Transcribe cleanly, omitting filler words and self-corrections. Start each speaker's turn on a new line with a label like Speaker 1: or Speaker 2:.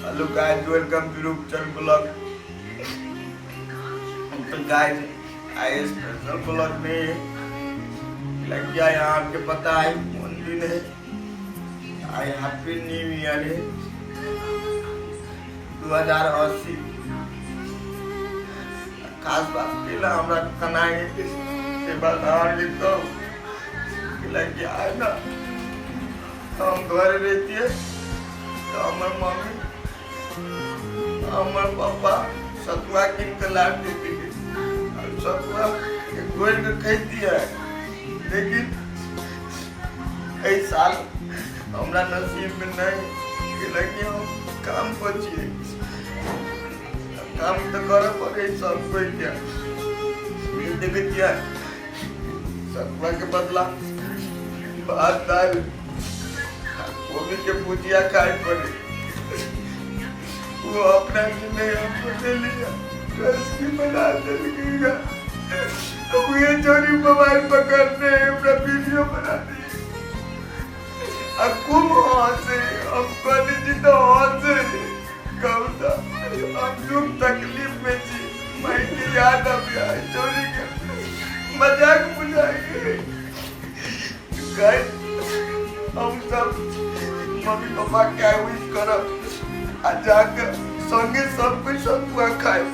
Speaker 1: Hello guys, welcome to Roopchand blog. तो guys I special blog में लग गया यहाँ आपके पता है कौन दिन है। आई हैप्पी न्यू ईयर है 2080। खास बात के हमरा कनाए से बात अहाँके कहू कि लग गया है ना, हम घर रहितियै तऽ हमर मम्मी हमर पापा सतुआ कीन कऽ ला देतियै, सतुआ के घोरि कऽ खैतियै। लेकिन एहि साल हमरा नसीबमे नहि, कैलाकि हम काम पर छियै। काम तऽ करऽ पड़ै सब कोइके। देखै छियै, सतुआके बदला भात, दालि, कोबी के भुजिया खाए पड़े। वो अपना के नहीं, हमको दे लिया की बना देलकेगा। अब ये चोरी मोबाइल पकड़ने हमरा वीडियो बना दी। अब खूब हंसे। हम कहली जी तो हंसे। कहू तो हम दुख तकलीफ में छी, माई के याद अभी आए, चोरी के मजाक बुझाई। गाइस, हम सब मम्मी पापा के विश करब आ जाके संगे सब कोई सतुआ खाए।